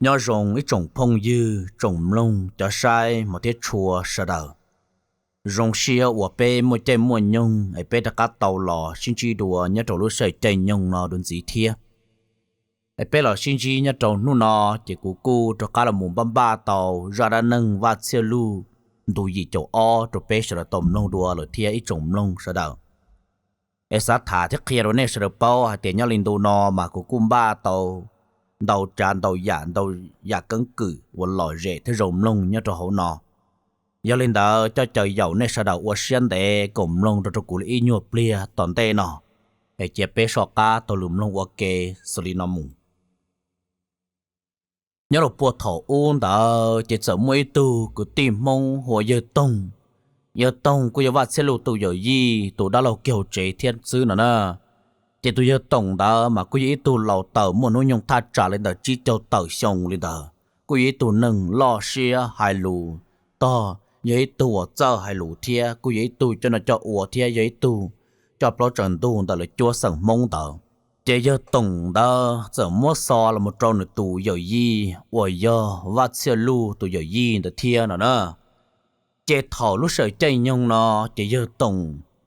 Nyob zoo ib tsoom phooj ywg, tsoom mloog, cov saib mos thiab tshua sawv daws. Zoo siab uas peb muaj caij muaj nyoog es peb rov qab tau los sib ntsib dua nyob rau lub sij hawm caij nyoog no dua ntxiv thiab. Es peb los sib ntsib nyob rau hnub no, ces kuv kuj rov qab los mus npaj npaj tau zaj dab neeg Vaj Txhiaj Luj ntu yim caum ob rau peb sawv daws tau mloog dua lawm thiab ib tsoom mloog sawv daws. Es xav tham thiab qhia rau nej sawv daws paub hais tias nyob li ntu no mas kuv kuj npaj tau ntau tsav ntau yam ntau yam keeb kwm uas lom zem thiab zoo mloog nyob rau hauv no. Yog li ntawd coj caw yaum nej sawv daws ua siab ntev koom mloog rau rau kuv li ib nyuag pliag tom ntej no, es cia peb soj qab taug lus mloog ua ke xws li no mus. Nyob rau puag thaum ub ntawd ces txawm muaj ib tug kwv tij Hmoob hu ua Yawg Toog. Yawg Toog kuj yog Vaj Txhiaj Luj tus yawm yij tus dab laug kiag hauv tsev thiab xwb no na. Ces tus Yawg Toog ntawd mas kuj yog ib tug laus tawm muaj hnub nyoog thaj tsam li ntawm tsib caug tawm xyoo li ntawd, kuj yog ib tug neeg loj siab hais lus tog, yog ib tug uas txawj hais lus thiab kuj yog ib tug coj noj coj ua thiab yog ib tug coj plaub tsaws ntug ntawm lawv cuab xeem Hmoob ntawd. Ces Yawg Toog ntawd txawm muab xov los mus rau nws tus yawm yij uas yog Vaj Txhiaj Luj tus yawm yij ntawd thiab no na. Ces thaum lub sij hawm caij nyoog no, ces Yawg Toog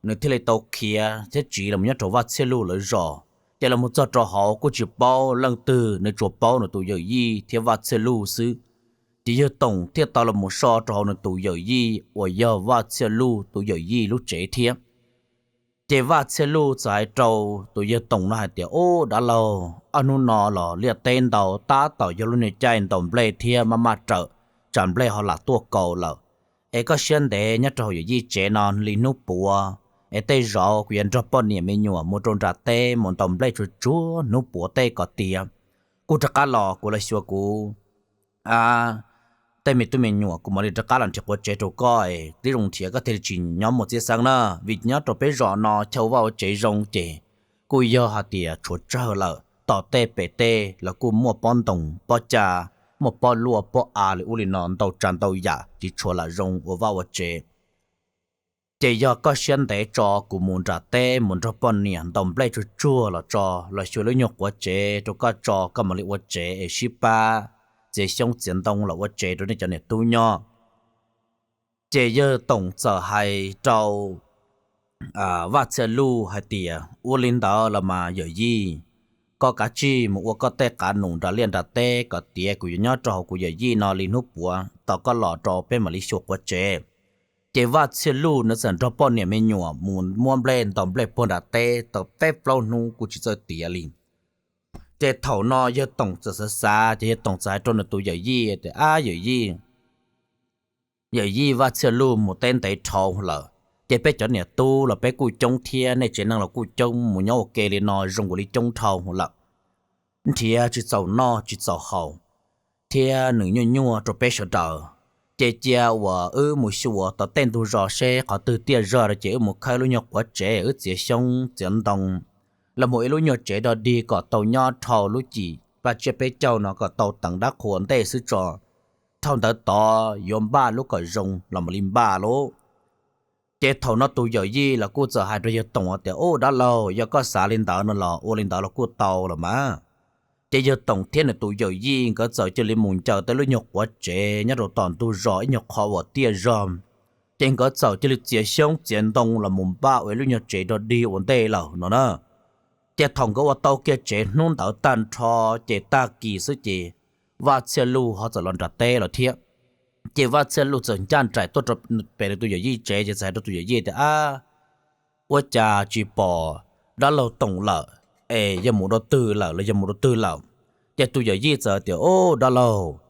nws thiaj li tau khiav thiab tsiv los nyob rau Vaj Txhiaj Luj lawv zos. Ces los mus txog rau hauv kuj tsis paub leej twg, nws tsuas paub nws tus yawm yij thiab Vaj Txhiaj Luj xwb. Ces Yawg Toog thiaj tau los mus so rau hauv nws tus yawm yij uas yog Vaj Txhiaj Luj tus yawm yij lub tsev thiab. Ces Vaj Txhiaj Luj txawm hais rau tus Yawg Toog no hais tias, Ub, dab laug, ob hnub no los liaj teb ntau, tab tom yog lub niag caij ntaus nplej thiab maj maj rawm, tsam nplej ho lam tuaj kaus lawm. Es koj siab ntev nyob rau hauv yawm yij tsev no li hnub puav, es tej zaum kuv yuav nrog poj niam me nyuam mus rau nram teb mus ntaus nplej tsuag tsuag hnub puav tej kom tiav, kuv rov qab los kuv los xyuas kuv tej me tub me nyuam, kuv mam li rov qab los nrhiav quav tsev rau koj es tib zoo nrhiav koj thiaj li tsis nyob muaj txiab xeeb na. Vim nyob rau peb zos no chaw ua vaj ua tsev zoo ces kuj yog hais tias tshuav tsawg lawm, tom tej pem tej los kuj muaj pob ntoo pob ca, muaj pob luaj pob av li ub li no ntau tsav ntau yam tsis tshuav lam zoo ua vaj ua tsev. Ces yog koj siab ntev tso kuv mus nram teb mus nrog poj niam ntaus nplej tsuag tsuag los tso, los xyuas lub nyuag quav tsev rau koj tso, koj mam li ua tsev es sib pab txiav xyoob txiav ntoo los ua tsev rau nej cov niam tub nyob. Ces Yawg Toom txawm hais rau Vaj Txhiaj Luj hais tias, Ua li ntawd los mas yawm yij, koj kav tsij mus ua koj tej qav num nram liaj nram teb kom tiav, kuv yuav nyob rau hauv kuv yawm yij no li hnub puav tos koj los rau peb mam li xyuas quav tsev. Ces Vaj Txhiaj Luj nws txawm nrog poj niam me nyuam mus muab nplej ntaus nplej puag nram teb tau peb plaub hnub kuj tsis txawj tiav li. Ces thaum no Yawg Toom txawm xav xav, ces Yawg Toom txawm hais rau nws tus yawm yij tias, Ab yawm yij, yawm yij, Vaj Txhiaj Luj mus teb ntev dhau lawm, ces peb cov niam tub los peb kuj coob thiab nej tsev neeg los kuj coob, mus nyob ua ke li no zoo nkaus li coob dhau lawm, nrhiav tsis txaus noj tsis txaus haus, thiab nws nyuaj nyuaj rau peb sawv daws. Ces cia uas wb mus xyuas tom tej ntug zos seb qhov twg tiaj zog rau ces wb mus khawb lub nyuag quav tsev, wb txiav xyoob txiav ntoo los mus ib lub nyuag tsev dog dig kom tau nyob dhau lub cim paj tsiab peb caug no kom tau teev dab qhuas ntej xwb tso. Dhau ntawd tod yuav npaj lub kom zoo los mam li npaj lauj. Ces thaum no tus yawm yij los kuj txawm hais rau Yawg Toom tias, Ub, dab laug, yog koj xav li ntawd no los ua li ntawd los kuj tau los mas. Ces Yawg Toom thiab nws tus yawm yij nkawd txawm cia li mus ncaws tau lub nyuag quav tsev nyob rau tom ntug zos ib nyuag qho uas tiaj zog. Ces nkawd txawm cia li txiav xyoob txiav ntoo los mus npaj ua ib lub nyuag tsev dog dig ua ntej lawm no na. Ces thaum nkawd ua tau kiag tsev hnub ntawd tag nrho, ces tag kis xwb ces Vaj Txhiaj Luj ho txawm los nram teb lawm thiab. Ces Vaj Txhiaj Luj txawm ncaj nraim tuaj rau pem nws tus yawm yij tsev, ces txawm hais rau tus yawm yij tias, Ab, ua cas tsis pom dab laug Toom lawm? Es yog mus rau twg lawm los yog mus rau twg lawm? Ces tus yawm yij txawm tias, Ub, dab laug,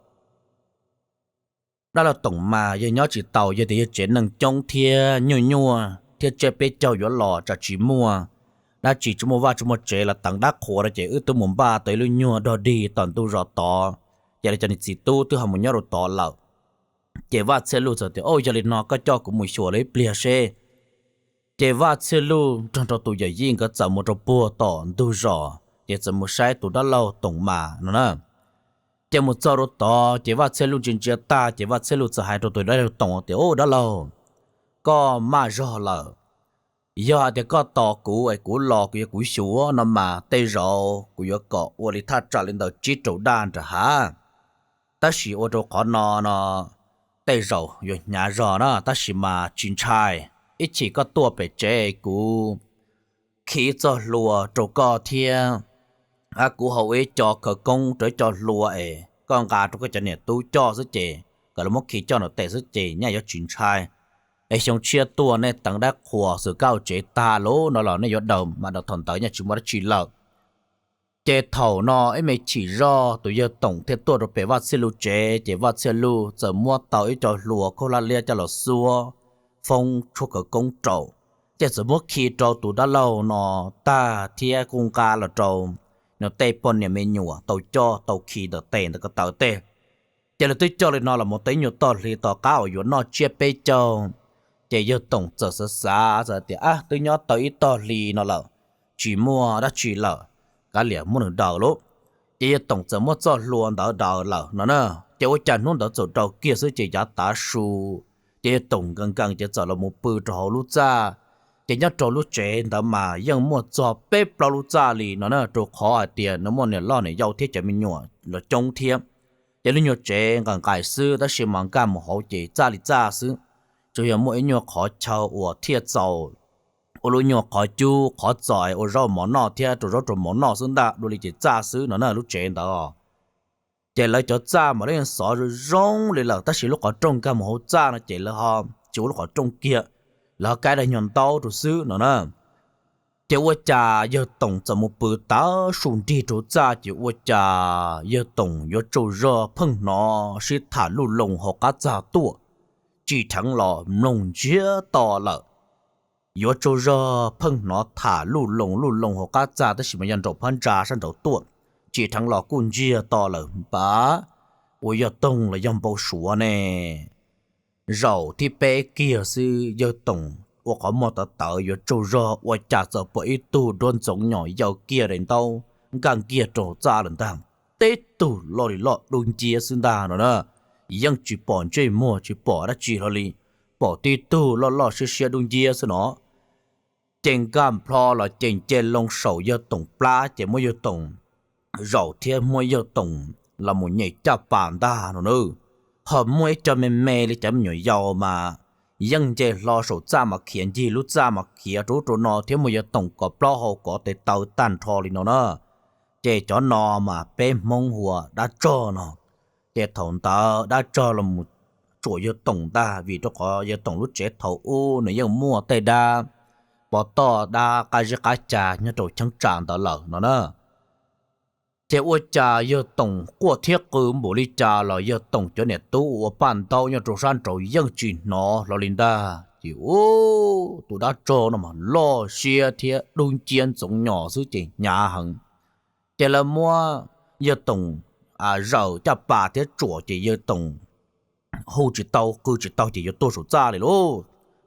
dab laug Toom mas yog nyob tsis tau, yog tias yog tsev neeg coob thiab nyuaj nyuaj thiab tsiab peb caug yuav los tsam tsis muaj dab tsi, tsis muaj vaj tsis muaj tsev los teev dab qhuas rau ces wb twb mus npaj tau ib lub nyuag dog dig tom ntug zos tod, ces lawv cov niam txiv tub twb ho mus nyob rau tod lawm. Ces Vaj Txhiaj Luj txawm tias, Ub, yog li no koj coj kuv mus xyuas lawv ib pliag seb. Ces Vaj Txhiaj Luj nrog rau tus yawm yij nkawd txawm mus rau puag tom ntug zos, ces txawm mus saib tus dab laug Toom mas no na. Ces mus txog rau tod ces Vaj Txhiaj Luj ntsia ntsia tag ces Vaj Txhiaj Luj txawm hais rau tus dab laug Toom tias, Ub, dab laug, koj maj zog lawm. Yog hais tias koj tos kuv es kuv los kuv yuav kuv xyuas no mas tej zaum kuv yuav kom ua li thaj tsam li ntawm tsib rau daj nram hav. Tab sis ua rau qhov no no tej zaum yuav hnyav zog na, tab sis mas tsis ntshai, ib chim koj tuaj pem tsev kuv khi txoj hlua rau koj thiab. Kuv hau ib co khawv koob rau ib co hlua es koj nqa rau koj cov niam tub coj xwb ces kom lawv muab khi coj nram tes xwb ces nyaj yuav tsis ntshai. Es xyoo tshiab tuaj nej teev dab qhuas xwm kab hauv tsev tag lawm no los nej yuav daws mas daws thaum ntawd nyaj tsis muaj dab tsi lawm. Ces thaum no ib me chim zoj tus yawg Toom thiaj tuaj rau pem Vaj Txhiaj Luj tsev, ces Vaj Txhiaj Luj txawm muab tau ib co hlua khaub hlab liab coj los xuab foob tshuab khawv koob rau, ces txawm muab khi rau tus dab laug no tag thiab kuj nqa los rau nws tej poj niam me nyuam tau coj tau khi ntawm tes ntawm ko taw tej. Ces lawv twb coj li no los mus tau ib nyuag toj hli, tom qab uas yuav noj tsiab peb caug, ces yawg Toom txawm xav xav tias, Ab, twb nyob tau ib toj hli no lawm, tsis muaj dab tsi lawm, kav liam muab nws daws lauj. Ces yawg Toom txawm muab txoj hlua ntawd daws lawm no na. Ces ua cas hnub ntawd txawm rau kiag xwb ces yav tav su, ces yawg Toom nkees nkees ces txawm los mus pw rau hauv lub txaj. Ces nyob rau lub tsev ntawd mas yeej muaj txog peb plaub lub txaj li no na, rau qhov hais tias nws muaj niam loj niam yau thiab cov me nyuam los coob thiab. Ces lub nyuag tsev nqaim nqaim xwb tab sis mas nkag mus hauv ces txaj li txaj xwb, tsuas yog muaj ib nyuag qhov chaw uas thiaj txaus ua lub nyuag qhov cub qhov txos ua zaub mov noj thiab rau zaub rau mov noj xwb ntag, dua li ces txaj xwb no na lub tsev ntawd. Ces lawv cov txaj mas lawv yeej xov zoo zoo li lawm tab sis lub qhov rooj nkag mus hauv txaj no ces lawv ho tsis ua lub qhov rooj kiag, lawv ho kaib daim nyuag ntaub rau xwb no na. Ces ua cas yawg Toom txawm mus pw tav su nrig rau txaj ces ua cas yawg Toom yuav tsaug zog pheej hnov sib tham luj loo hauv qab txaj tuaj, tsis dheev los mloog ntsiag to lawm. Yuav tsaug zog pheej hnov tham luj loo luj loo hauv qab txaj tab sis mas yog nraum phab ntsa sab nraud tuaj, tsis dheev los kuj ntsiag to lawm npav, ua yog toog los yog npau suav ne. Zaum thib peb kiag xwb yawg Toom ua qhov muag tawv tawv yuav tsaug zog ua cas txawm pom ib tug duab ntxoov nyom yau kiag daim ntaub nkag nkiag rau txaj lawm ntag. Tib tug loj li loj dub nciab xwb ntag no na, yeej tsis pom ntsej muag tsis pom dab tsi hlo li, pom tib tug loj loj siab siab dub nciab xwb no. Ces nkag plho los ces nce loo saum yawg Toom plab ces muab yawg Toom zaum thiab muab yawg Toom los mus nyem caj pas ntag no na. Ho muaj ib co me me li cov me nyuam yaus mas yeej nce hlo saum txaj mas khiav ncig lub txaj mas khiav rau ub rau no thiab muab yawg Toom kov plaub hau kov tes taw tag nrho li no na. Ces cov no mas peb Hmoob hu ua dab tsog no. Ces thaum ntawd dab tsog los mus tsuam yawg Toom ntag vim rau qhov yawg Toom lub tsev thaum ub nws yeej muaj tej dab pov toj dab qab zeb qab ca nyob rau cheeb tsam ntawd lawm no na. Ces ua cas yawg Toom quaj thiab qw npaum li cas los yawg Toom cov niam tub ua paj ntaub nyob rau sab nraud yeej tsis hnov hlo li ntag. Ces ub, tus dab tsog no mas loj siab thiab dub nciab ntxoov nyom xwb ces hnyav heev. Ces lawv muab yawg Toom zaws caj pas thiab tsuam ces yawg Toom hu tsis tau qw tsis tau ces yuav tuag saum txaj li lauj.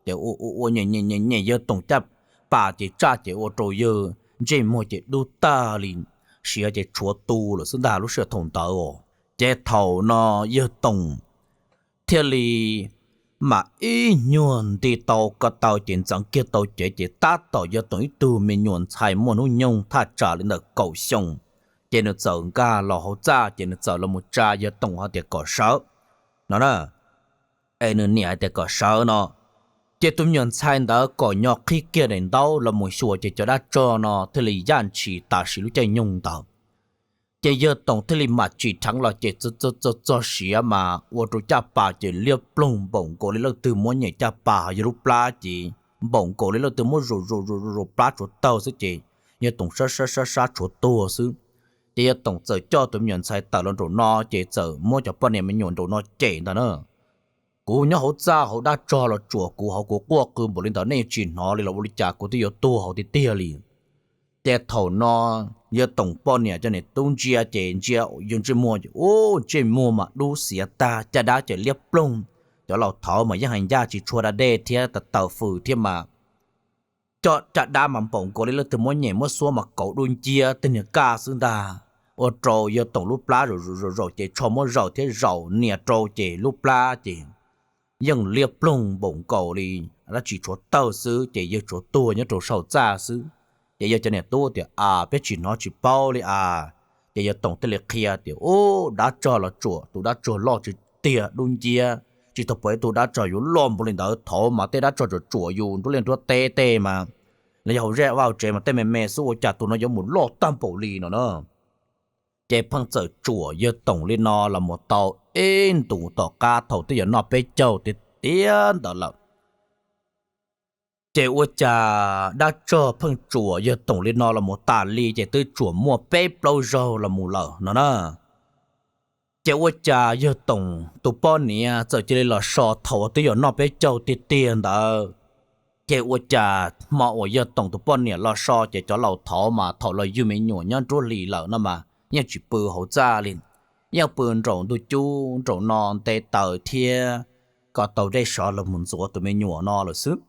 Ces ua ua ua nyem nyem nyem yawg Toom caj pas ces tsaj ces ua rau yawg ntsej muag ces dub tag li, siav ces tshuav tu lawm xwb ntag lub sij hawm thaum ntawd. Ces thaum no yawg Toom thiaj li mam ib nyuag nti tau ko taw ces ntxeev kiag tau cev ces tab tom yawg Toom ib tug me nyuam ntxhais muaj hnub nyoog thaj tsam li ntawm kaum xyoo, ces nws txawm nkag los hauv txaj ces nws txawm los mus tsa yawg Toom hais tias kom sawv no na. Es nws niam hais tias kom sawv no, ces tus me nyuam ntxhais ntawd kom nyo qhib kiag daim ntaub los mus xyuas ces cov dab tsog no thiaj li yaj ntshis tam sim lub caij nyoog ntawd. Ces yawg Toom thiaj li mam tsim dheev los ces txog txog siav mas ua rau caj pas ces liab ploog npaum nkaus li leej twg muab nyem caj pas, yog lub plab ces npaum nkaus li leej twg muab zuas zuas zuas zuas plab tshuav tawg xwb ces yawg Toom sab sab sab sab tshuav tuag xwb. Ces yawg Toom txawm coj tus me nyuam ntxhais tawm los nraum no ces txawm muab cov poj niam me nyuam nraum no cem ntag na. Kuv nyob hauv txaj hauv dab tsog los tsuam kuv hauv, kuv quaj qw npaum li ntawd nej tsis hnov li los ua li cas, kuv twb yuav tuag hauv tiag tiag li. Ces thaum no yawg Toom poj niam cov niam tub ntsia ces ntsia yawg ntsej muag ces ub, ntsej muag mas dub xiav tag, caj dab ces liab ploog. Cov laus thaud mas yeej hais ncaj tsis tshua da dej thiab taws fws thiab mas coj caj dab mas npaum nkaus li leej twg muab nyem muab xuab mas kauv dub nciab tej niag kaj xwb ntag. Ua rau yawg Toom lub plab zaum zaum zaum ces tsho muab zaum thiab zaum nias rau ces lub plab ces yeej liab ploog npaum nkaus li dab tsi tshuav tawg xwb ces yawg tshuav tuag nyob rau saum txaj xwb. Ces yawg cov niam tub tias, A, peb tsis hnov tsis paub li as, Ces yawg Toom thiaj li qhia tias, Ub, dab tsog los tsuam, tus dab tsog loj tiag tiag dub nciab, tsis tau pom ib tug dab tsog yuav loj npaum li ntawd. Thaum mas tej dab tsog tsuam tsuam yus nruab liaj nruab teb tej mas, los yog hauv zej hauv tsev mas tej me me xwb, ua cas tus no yuav mus loj tag npaum li no na. Ces pheej txawm tsuam yawg Toom li no los mus tau ib ntus tom qab thaum twb yuav noj peb caug tiag tiag ntawd lawm. Ces ua cas dab tsog pheej tsuam yawg Toom li no los mus tas li ces twb tsuam muaj peb plaub zaug los mus lawm no na. Ces ua cas yawg Toom tus poj niam txawm cia li los so thaum twb yuav noj peb caug tiag tiag ntawd. Ces ua cas hmo uas yawg Toom tus poj niam los so ces cov laus thaud mas thaum los yug me nyuam nyob nruab hlis lawm no mas yeej tsis pw hauv txaj li, yeej pw nraum ntug cub nraum no nte taws thiab kom tau dej sov los mus ntxuav tus me nyuam no lawm xwb.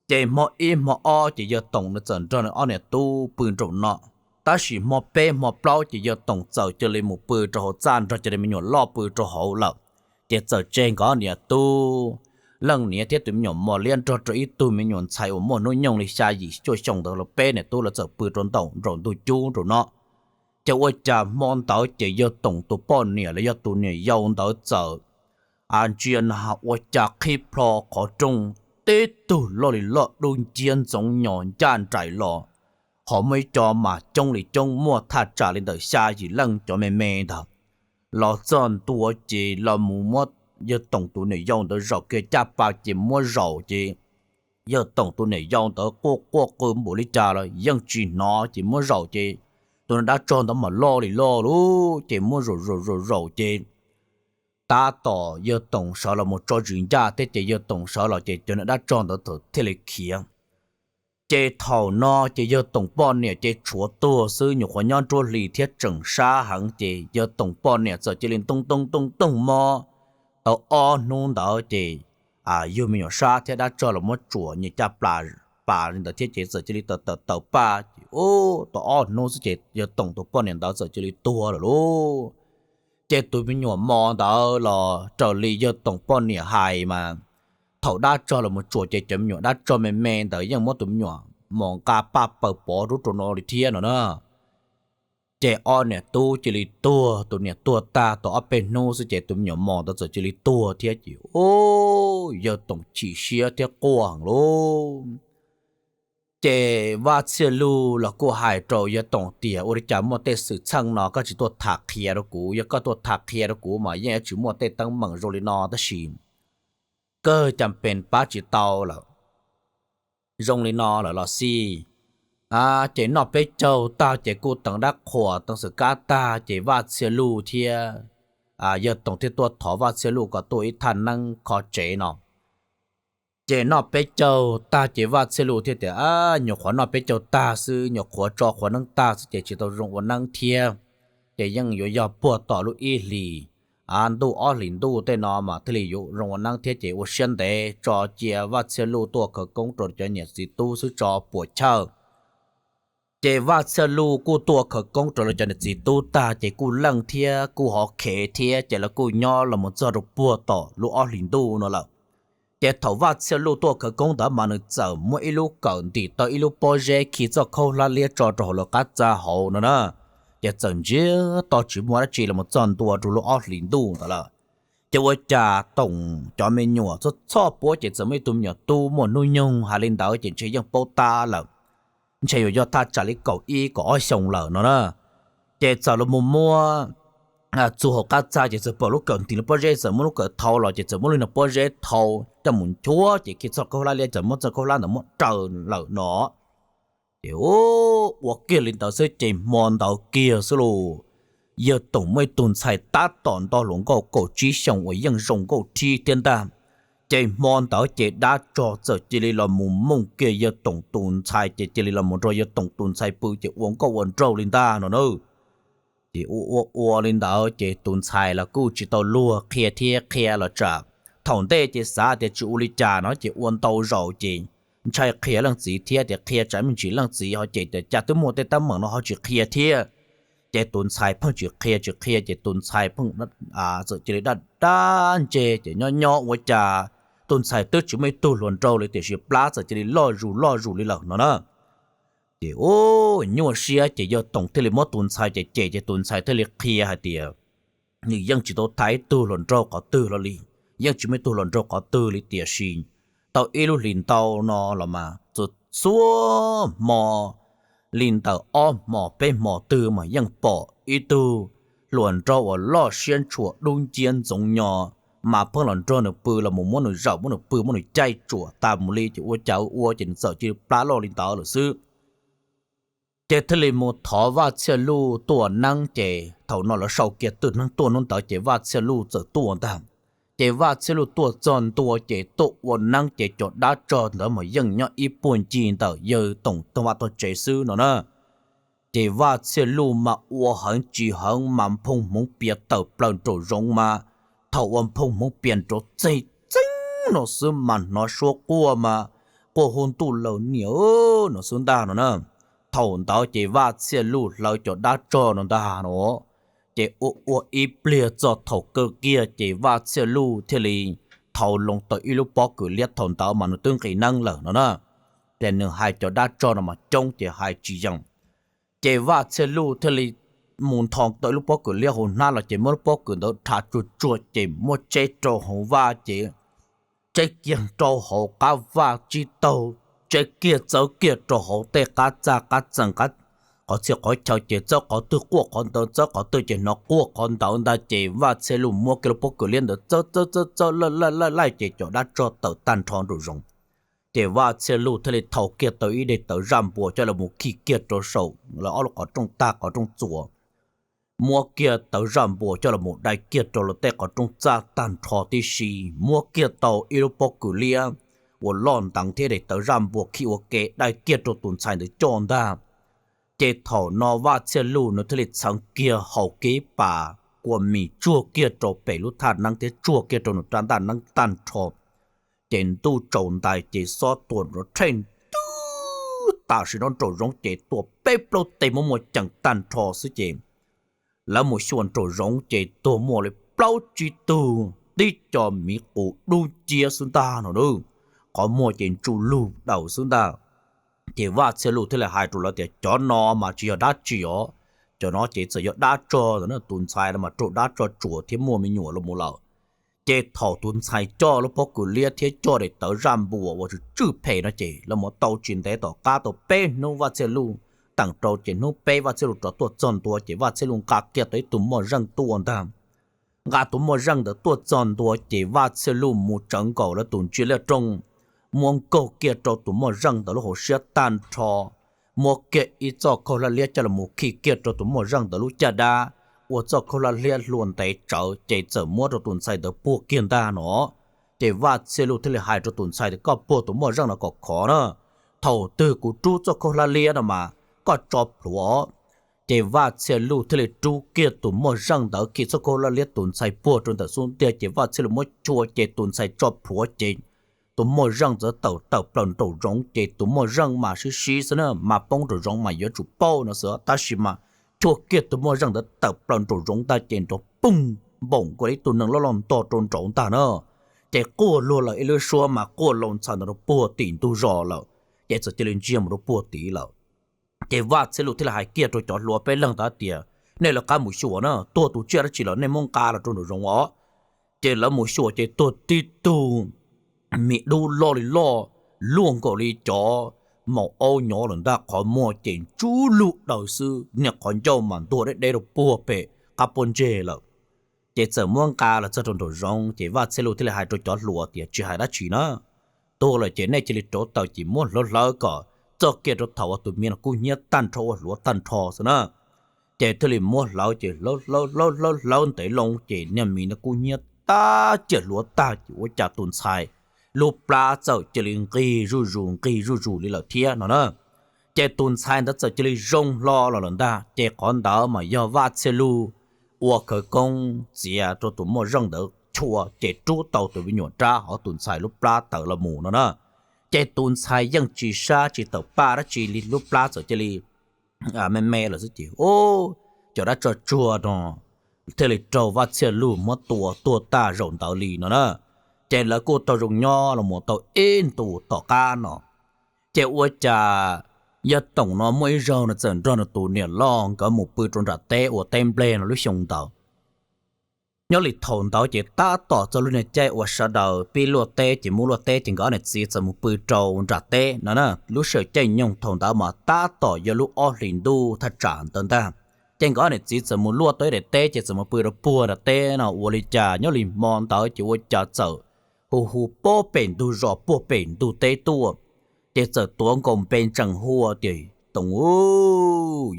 Ces hmo ib hmo ob ces yawg Toom nws txawm nrog nws ob niam tub pw nraum no, tab sis hmo peb hmo plaub ces yawg Toom txawm cia li mus pw rau hauv txaj nrog cov me nyuam loj pw rau hauv lawm. Ces txawm tseg nkawd ob niam tub, leej niam thiab tus me nyuam mos liab nrog rau ib tug me nyuam ntxhais uas muaj hnub nyoog li xya yim cuaj xyoo ntawd los peb niam tub lawv txawm pw rau nraum ntug cub nraum no. Ces ua cas hmo ntawd ces yawg Toom tus poj niam los yog tus niam yau ntawd txawm ntsia na ua cas qhib plho qhov rooj, tib tug loj li loj dub nciab ntxoov nyos ncaj nraim los, ho muaj ib co mas coob li coob muaj thaj tsam li ntawm xya yim leej cov me me ntawd los txog ntua ces los mus muab yawg Toom tus niam yau ntawd zaum kiag caj pas ces muab zaum ces yawg Toom tus niam yau ntawd quaj quaj qw npaum li cas los yeej tsis hnov ces muab zaum ces tus niag dab tsog ntawd mas loj li loj lub ces muab zaum zaum zaum zaum ces tab tom yawg Toom sawv los mus tso zis ncaj thiab ces yawg Toom sawv los ces cov niag dab tsog ntawd txawm thiaj li khiav. Ces thaum no ces yawg Toom poj niam ces tshuav tuag xwb, nyuam qhuav nyob nruab hlis thiab tseem sab heev ces yawg Toom poj niam txawm cia li ntooj ntooj ntooj ntooj mob tau ob hnub ntawd ces yug me nyuam sab thiab dab tsog los muab tsuam nyias caj pas li ntawd thiab ces txawm cia li tawm tawm tawm paj ces ub tau ob hnub xwb ces yawg Toom tus poj niam ntawd txawm cia li tuag lawm lauj. Ces tus me nyuam mos ntawd los raws li yawg Toom poj niam hais mas thaum dab tsog los mus tsuam ces cov me nyuam dab tsog me me ntawd yeej muab tus me nyuam mos nqa paj paws pov rub rau no li thiab no na. Ces ob niam tub cia li tuag, tus niam tuag tag tau ob peb hnub xwb ces tus me nyuam mos ntawd txawm cia li tuag thiab ces ub yawg Toom chim siab thiab quaj heev lauj. Ces Vaj Txhiaj Luj los kuj hais rau yawg Toom tias ua li cas muaj tej xwm txheej no koj tsis tuaj tham qhia rau kuv, yog koj tuaj tham qhia rau kuv mas yeej yuav tsis muaj tej teeb meem zoo li no tab sis kawg cas pes pab tsis tau lawm. Zoo li no lawm los xij, ces noj peb caug tag ces kuj teev dab qhuas teev xwm kab tag ces Vaj Txhiaj Luj thiab yawg Toom thiaj tuaj thov Vaj Txhiaj Luj kom tuaj ib thaj neeb kho tsev no. Ces noj peb caug tag ces Vaj Txhiaj Luj thiaj tias, nyuam qhuav noj peb caug tag xwb, nyuam qhuav tso qhuav neeb tag xwb ces tsis tau zoo ua neeb thiab, ces yeej yuav yog puag tom lub ib hlis ntuj ob hlis ntuj tej no mas thiaj li yuav zoo ua neeb thiab ces ua siab ntev tso cia Vaj Txhiaj Luj tuaj khawv koob rau cov niam txiv tub xwb tso puam chawj. Ces Vaj Txhiaj Luj kuj tuaj khawv koob rau lawv cov niam txiv tub tag ces kuj leej thiab kuj hov khev thiab ces lawv kuj nyob los mus txog rau puag tom lub ob hlis ntuj no lawm. Ces thaum Vaj Txhiaj Luj tuaj khawv koob ntawd mas nws txawm muab ib lub kawm ntim tau ib lub pob zeb khi txoj khaub hlab liab tso rau hauv lawv qab txaj hauv no na. Ces txawm ntsiag to tsis muaj dab tsi los mus txog ntua rau lub ob hlis ntuj ntawd lawm. Ces ua cas Toom cov me nyuam txhob txhob puab ces txawm muaj ib tug me nyuam tub muaj hnub nyoog hais li ntawd ces ntshe yeej paub tab lawm, ntshe yuav yog thaj tsam li kaum ib kaum ob xyoo lawm no na. Ces txawm los mus muab txug hauv qab txaj ces txawm pom lub kawm ntim lub pob zeb, txawm muab lub kawm thau los ces txawm muab lub niag pob zeb thau coj mus nchuav ces khi txoj khaub hlab liab, txawm muab txoj khaub hlab ntawd muab raws lawm no. Ces ua kiag li ntawd xwb ces hmo ntawd kiag xwb lauj, yawg Toom muaj ib tug ntxhais tab tom nto hluas nkauj kaum tsib xyoos uas yeej zoo nkauj thib thiab ntag. Ces hmo ntawd ces dab tsog txawm cia li los mus mooj kiag yawg Toom tus ntxhais ces cia li los mus nrog yawg Toom tus ntxhais pw ces ua nkauj ua nraug li ntag no na. Ces ua ua ua li ntawd ces tus ntxhais los kuj tsis tau luag qhia thiab, qhia los tsam thaum ntej ces xav tias tsis ua li cas no ces ua ntau zaus ces ntshai qhia leej txiv thiab tias qhia tsam me ntsis leej txiv ho cem tias cas twb muaj tej teeb meem no ho tsis qhia thiab. Ces tus ntxhais pheej tsis qhia tsis qhia ces tus ntxhais pheej txawm cia li daj daj ntseg ces nyob nyob ua cas tus ntxhais twb tsis muaj ib tug hluas nraug li tiam sis plab txawm cia li loj zus loj zus li lawm no na. Ces ub, nyuaj siab ces yawg Toom thiaj li muab tus ntxhais cem cem ces tus ntxhais thiaj li qhia hais tias nws yeej tsis tau tham ib tug hluas nraug qhov twg los li, yeej tsis muaj ib tug hluas nraug qhov twg li, tiam sis tau ib lub hlis ntau no los mas txhua txhua hmo li ntawm ob hmos peb hmos twg mas yeej pom ib tug hluas nraug uas loj siab ntshua dub nciab ntxoov nyo mas pheej los nrog nws pw los mus muab nws zaum muab nws pw muab nws caij tsuam tas mus li ces ua cas ua ua ces nws txawm cia li plab loj li ntawd lawm xwb. Ces thiaj li mus thov Vaj Txhiaj Luj tuaj neeb ces thaum no lawv sau kiag twj neeb tuaj hnub ntawd ces Vaj Txhiaj Luj txawm tuaj ntag. Ces Vaj Txhiaj Luj tuaj txog ntua ces tuaj ua neeb ces cov dab tsog ntawd mas yeej nyob ib puag ncig ntawm yawg Toom tog vaj tog tsev xwb no na. Ces Vaj Txhiaj Luj mas ua heev tsis heev mas nphoo hmoov pias tawm plaws nraum zoov mas thaum uas nphoo hmoov pias nrov txeeg txeeb no xwb mas hnov suab quaj mas quaj hu ntuj laws niam no xwb ntag no na. Thaum ntawd ces Vaj Txhiaj Luj hlawv cov dab tsog no ntag no, ces ua ua ib pliag txog thaum kawg kiag ces Vaj Txhiaj Luj thiaj li thau loo tau ib lub pob kws liab thaum ntawd mas nws twb nqis neeb lawm no na. Ces nws hais cov dab tsog no mas coob ces hais tsis yeem. Ces Vaj Txhiaj Luj thiaj li mus nthos tau ib lub pob kws liab hauv hnab los ces muab lub pob kws ntawd rhav tsuag tsuag ces muab tseb rau hauv vaj ces tseb kiag rau hauv qab vaj tsib taug, tseb kiag txawb kiag rau hauv tej qab txaj qab txees, qhov txhia qhov chaw ces txawb qhov twg quaj qhov ntawd, txawb qhov twg ces hnov quaj qhov ntawd ntag ces Vaj Txhiaj Luj muab kiag lub pob kws liab ntawd txawb txawb txawb txawb laij laij laij ces cov dab tsog tawm tag nrho nraum zoov. Ces Vaj Txhiaj Luj thiaj li thau kiag tau ib daim tawv zaj npuas coj los mus khi kiag rau saum lawv ob lub qhov rooj tag qhov rooj txuas, muab kiag tawv zaj npuas coj los mus dai kiag rau lawv tej qhov rooj txaj tag nrho tib si, muab kiag tau ib lub pob kws liab uas loj nteev thiab daim tawv zaj npuas khi ua ke dai kiag rau tus ntxhais ntawd coj ntag. Ces thaum no Vaj Txhiaj Luj nws thiaj li txheev kiag hau kiag ib pas kua mis tsuag kiag rau pem lub thaj neeb thiab tsuag kiag rau nws rab ntaj neeb tag nrho. Ces ntuj tsaus ntais ces xob tua nrov rhej ntwg tam sim no nraum zoov ces tua peb plaub teg muaj muaj ceem tag nrho xwb ces lawv mus xyuas nraum zoov ces tuag muaj li plaub tsib tug tib co miv qus dub nciab xwb ntag no na, qhov muag ces ntsu lug daws xwb ntag. Ces Vaj Txhiaj Luj thiaj li hais rau lawv tias cov no mas tsis yog dab tsi os, cov no ces txawm yog dab tsog ntawm tus ntxhais no mas raug dab tsog tsuam thiab muaj me nyuam los mus lawm. Ces thaum tus ntxhais coj lub pob kws liab thiab coj daim tawv zaj npuas uas tsw tswj phem no ces lawv mus tau tsis ntev tom qab tau peb hnub Vaj Txhiaj Luj teem rau ces hnub peb Vaj Txhiaj Luj rov tuaj txog ntua ces Vaj Txhiaj Luj nqa kiag tau ib tug moj zeej tuaj ntag. Nqa tus moj zeej ntawd tuaj txog ntua ces Vaj Txhiaj Luj mus tsawv nkaus lawv tus ntsia liaj rooj, muab nkaug kiag rau tus moj zeej ntawd lub hauv siab tag nrho, muab kiag ib txoj khaub hlab liab coj los mus khi kiag rau tus moj zeej ntawd lub caj dab, ua txoj khaub hlab liab hlua ntev tsawv ces txawm muab rau tus ntxhais ntawd puag kiag ntag no. Ces Vaj Txhiaj Luj thiaj li hais rau tus ntxhais tias koj puag tus moj zeej no kom khov na, thaum twg kuv rub txoj khaub hlab liab no mas koj tso plhuav. Ces Vaj Txhiaj Luj thiaj li rub kiag tus moj zeej ntawd khi txoj khaub hlab liab tus ntxhais puag rau ntawm xub ntiag ces Vaj Txhiaj Luj muab chua ces tus ntxhais tso plhuav ces tus moj zeej ntawd tawm tawm plaws nraum zoov ces tus moj zeej mas sib sib xwb na mas poob nraum zoov mas yuav tsum paub no xwb tab sis mas chua kiag tus moj zeej ntawd tawm plaws nraum zoov ntag ces nrov poog npaum nkaus li ib tug neeg loj loj ntog rau nraud ntag na. Ces quaj luag lawm ib lub suab mas quaj loo ntxhais ntawd rau puag tim ntug zos lawm, ces txawm cia li ntsiag mus rau puag tid lawm. Ces Vaj Txhiaj Luj thiaj li hais kiag rau cov hluas peb leeg ntawd tias nej lawv qab mus xyuas na tuag tus tsiaj dab tsi los nej muab nqa los rau nraum zoov os. Ces lawv mus xyuas ces tuag tib tug me dub loj li loj, luaj nkaus li cov maum aub nyob lawm ntag, qhov muag ces ntsu lug daws xwb, niag qhov ncauj mas ntuag deb deb rau puag pem qab pob ntseg lawm. Ces txawm muab nqa los txog rau nraum zoov ces Vaj Txhiaj Luj thiaj li hais rau cov hluas tias tsis hais dab tsi na, tuag lawm ces nej cia li rauv taws ces muab hlawv hlawv kom txog kiag rau thaum uas tus miv no kub hnyiab tag nrho ua hluav tag nrho xwb na. Ces thiaj li muab hlawv ces hlawv hlawv hlawv hlawv hlawv ntev loo ces niag miv no kub hnyiab tag ciaj hluav tag ces ua cas tus ntxhais lub plab txawm cia li nqig zuj zus nqig zuj zus li lawm thiab no na. Ces tus ntxhais ntawd txawm cia li zoo hlo los lawm ntag. Ces qhov ntawd mas yog Vaj Txhiaj Luj ua khawv koob txiav rau tus moj zeej ntawd chua ces rub tau tus me nyuam rab hauv tus ntxhais lub plab tawm los mus no na. Ces tus ntxhais yeej tsis sab tsis tawm paj dab tsi li, lub plab txawm cia li me me lawm xwb ces cov dab tsog tsuag no thiaj li raug Vaj Txhiaj Luj muab tua tuag tag zaum ntawd li no na. Ces lawv kuj tau zoo nyob los mus tau ib ntus tom qab no, ces ua cas Yawg Toom no muaj ib zaug nws txawm nrog nws tus niam loj nkawd mus pw rau nram teb ua teb nplej no lub xyoo ntawd. Nyob li thaum ntawd ces tab tom txog lub niag caij uas sawv daws pib luaj teb ces mus luaj teb ces nkawd ob niam txiv txawm mus pw rau nram teb no na. Lub sij hawm caij nyoog thaum ntawd mas tab tom yog lub ob hlis ntuj thaj tsam ntawd ntag. Ces nkawd ob niam txiv txawm mus luaj tau ib daim teb ces txawm mus pw rau puag nram teb no. Ua li cas nyob li hmo ntawd ces ua cas txawm hu hu puag pem ntug zos puag pem ntug teb tuaj, ces txawm tuav nkaus npe ntsees hu tias, Toom u,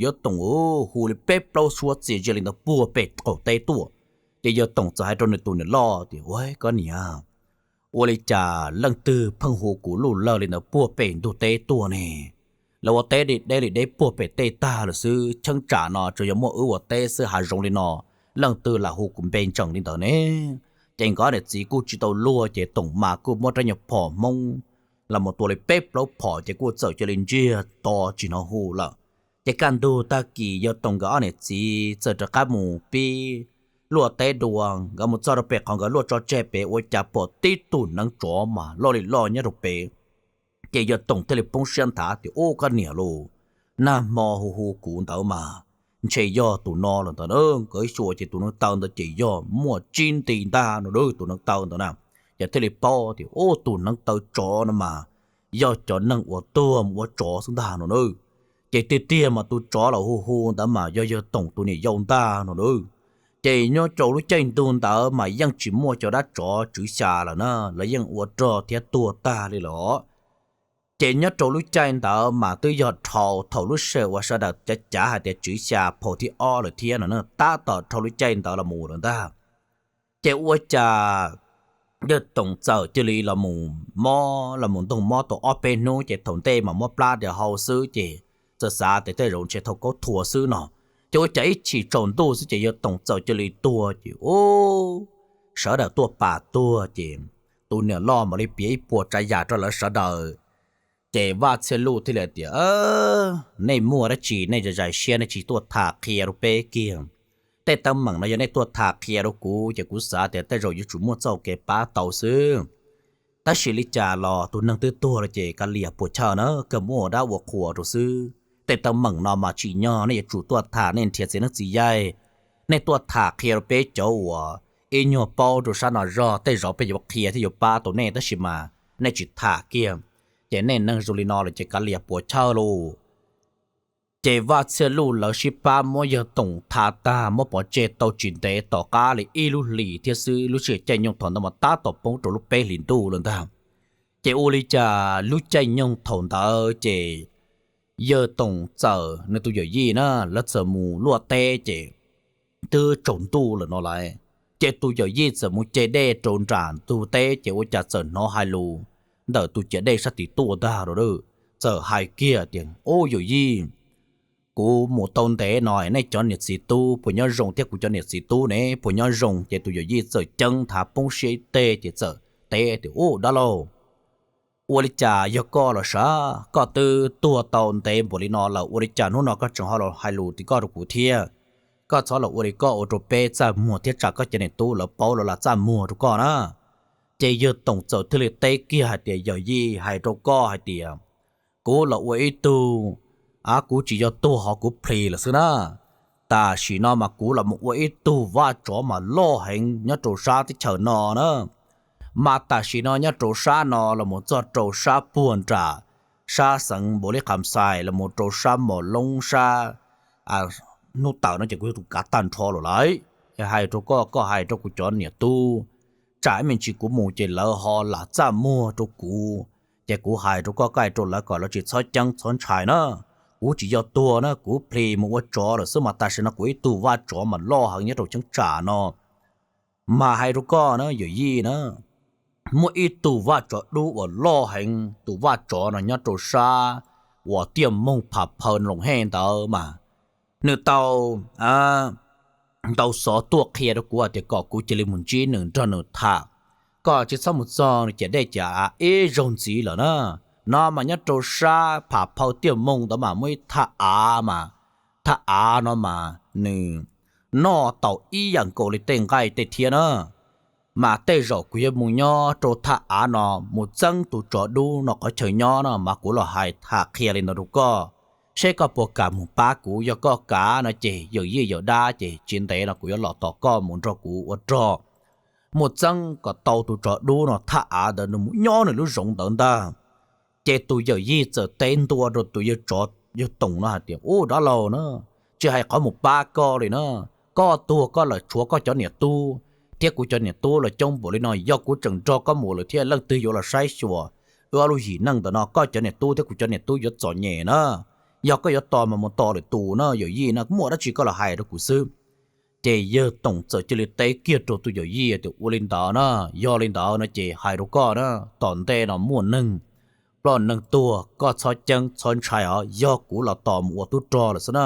yawg Toom u, hu li peb plaub suab txias zias li ntawd puag pem qaum teb tuaj. Ces yawg Toom txawm hais rau nws tus niam loj tias, Ua koj niam, ua li cas leej twg pheej hu kuv lub lawg li ntawd puag pem ntug teb tuaj ne? Lawv ua teb deb li deb puag pem tej tag lawm xwb, cheeb tsam no tsuas yog muaj wb ua teb xwb, hav zoov li no leej twg lam hu kuv npe ntsees li ntawd ne? Ces nkawd ob niam txiv kuj tsis tau luag ces Toom mas kuj muab rab nyuag phom Hmoob los mus tua li peb plaub phom ces kuj txawm cia li ntsiag to tsis hnov hu lawm. Ces kaj ntug tag kis yawg Toom nkawd ob niam txiv txawm rov qab mus pib luaj teb dua. Nkawd mus txog rau pem qhov nkawd luaj tso tseg pem ua cas pom tib tug neev tsov mas loj li loj nyob rau pem. Ces yawg Toom thiaj li poob siab nthav tias, Ub, koj niam lauj, nag hmo hu hu kuv ntawd mas ntshe yog tus no lawm ntawd na. Nkawd xyuas ces tus neev taw ntawd ces yog muaj tsib nti ntag no, tus neev taw ntawd na. Ces thiaj li paub tias, Ub, tus neev taw tsov no mas yog cov neeg uas tuag mus ua tsov xwb ntag no na. Ces tiag tiag mas tus tsov los hu hu ntawd mas yog yawg Toom tus niam yau ntag no na. Ces nyob rau lub caij ntuj ntawd mas yeej tsis muaj cov dab tsov tswv xya lawm na, lawv yeej ua rog thiab tuag tag li lawm. Ces nyob rau lub caij ntawd mas twb yog dhau thaum lub sij hawm uas sawv daws cav cav hais tias tswv xya phau thib ob lawm thiab no na, tab tom dhau lub caij ntawd los mus lawm ntag. Ces ua cas yawg Toom txawm cia li los mus mob, los mus ntoog mob tau ob peb hnub ces thaum ntej mas muab plab dias hau xwb ces txawm xav tias tej zaum ntshe thaum kaub thuas xwb no. Ces ua cas ib chim tsaus ntuj xwb ces yawg Toom txawm cia li tuag ces ub, sawv daws tuaj pam tuag ces tus niam loj mam li piav ib puas tsav yam rau lawv sawv daws. Ces Vaj Txhiaj Luj thiaj li tias, Nej muaj dab tsi nej zais zais siab nej tsis tuaj tham qhia rau peb kiag. Tej teeb meem no yog nej tuaj tham qhia rau kuv ces kuv xav tias tej zaum yuav tsum muaj txoj kev pab tau xwb. Tab sis li cas los tus neeg twb tuag lawm ces kav liam puas chawj na, kawg muab ua dab ua qhuas rau xwb. Tej teeb meem no mas tsim nyog nej yuav tsum tuaj tham, nej nrhiav txiv neeb txiv yaig, nej tuaj tham qhia rau peb cov uas ib nyuag paub rau sab no zog, tej zaum peb yuav qhia thiab yuav pab tau nej, tab sis mas nej tsis tham kiag, ces nej neeg zoo li no lawm ces kav liam puas chawj lauj. Ces Vaj Txhiaj Luj lawv sib pab muab yawg Toom tha tag, muab pov tseg tau tsis ntev, tom qab li ib lub hlis thiab xwb, lub sij hawm caij nyoog thaum ntawd mas tab tom poob rau lub peb hlis ntuj lawm ntag. Ces ua li cas lub caij nyoog thaum ntawd ces yawg Toom txawm nws tus yawm yij na, lawv txawm mus luaj teb ces twb tsaus ntuj lawm no lawm, ces tus yawm yij txawm mus ce dej rau nram ntug teb ces ua cas txawm hnov hais lus ntawm tus ciav dej sab tid tuaj ntag lauj. Txawm hais kiag tias, Ub yawm yij, kuv mus tau ntev no, nej cov niam txiv tub puas nyob zoo thiab kuv cov niam txiv tub ne puas nyob zoo? Ces tus yawm yij txawm ceeb nthav poob siab ib teg ces txawm teb tias, Ub dab laug, ua li cas yog koj los sav? Koj twb tuag tau ntev npaum li no lawm, ua li cas hnub no koj tseem ho los hais lus tim koj rau kuv thiab? Koj txhob los ua li koj ua rau peb txaj muag thiab tsam koj cov niam tub lawv paub lawv lam txaj muag rau koj na. Ces yawg Toom txawm thiaj li teb kiag hais tias, Yawm yij, hais rau koj hais tias kuv los ua ib tug, a, kuv tsis yog tuag ho kuv plis lawm xwb na. Tam sim no mas kuv los mus ua ib tug vaj tsov mas loj heev nyob rau sab teb chaws no na. Mas tam sim no nyob rau sab no los mus txog rau sab puag nram, sab xeev Npaus Lis Kham Xais los mus rau sab Mos Loob sab, hnub tawm no ces kuv yog tus kav tag nrho lawm lauj. Hais rau koj, koj hais rau kuv cov niam tub, tsam ib me ntsis kuv mus ces lawv ho lam txaj muag rau kuv. Ces kuv hais rau koj, koj hais rau lawv kom lawv tsis txhob ceeb txhob ntshai na. Kuv tsis yog tuag na, kuv plis mus ua tsov lawm xwb mas tam sim no kuv ib tug vaj tsov mas loj heev nyob rau cheeb tsam no. Mas hais rau koj na yawm yij na, muaj ib tug vaj tsov dub uas loj heev, tus vaj tsov no nyob rau sab uas Tiaj Moog Pham Phaw Loos Hej ntawd mas nws tau ntau xov tuaj qhia rau kuv hais tias kom kuv cia li mus ntsib nws nrog nws tham. Koj tsis txhob mus txog nws ciam dej ciam av ib zaug ntxiv lawm na. No mas nyob rau sab Pham Phaw Tiaj Moog ntawd mas muaj ib thaj av mas, thaj av no mas nws noj tau ib yam nkaus li tej nqaij tej thiab na. Mas tej zaum kuv yuav mus nyob rau thaj av no mus txeeb tus tsov dub no qhov chaw nyob na mas kuv los hais tham qhia li ntawd rau koj. seb koj puas kam mus pab kuv. Yog koj kam no ces yawm yij yawm dab ces tsis ntev no kuv yuav los tos koj mus nrog kuv ua rog, muaj txeeb kom tau tus tsov dub no thaj av ntawd nws mus nyob nws lub zoov ntawd ntag. Ces tus yawm yij txawm teb ntua rau tus yawg tsov yawg toom no hais tias, Ub, dab laug na, tsis hais qhov mus pab koj li na, koj tuag koj lawm tshuav koj cov niam tub thiab kuv cov niam tub los coob npaum li no, yog kuv tseem nrog koj mus lawm thiab leej twg yuav los saib xyuas wb ob lub yim neej ntawm no? Koj cov niam tub thiab kuv cov niam tub yuav txom nyem na. Yog koj yuav tos mas mus tos lwm tus na yawm yij na, muaj dab tsi koj los hais rau kuv xwb. Ces yawg toom txawm cia li teb kiag rau tus yawm yij tias, Ua li ntawd na, yog li ntawd no ces hais rau koj na, tom ntej no muaj neeg ploj neeg tuag koj txhob ceeb txhob ntshai os. Yog kuv los tos mus ua tub rog lawm xwb na,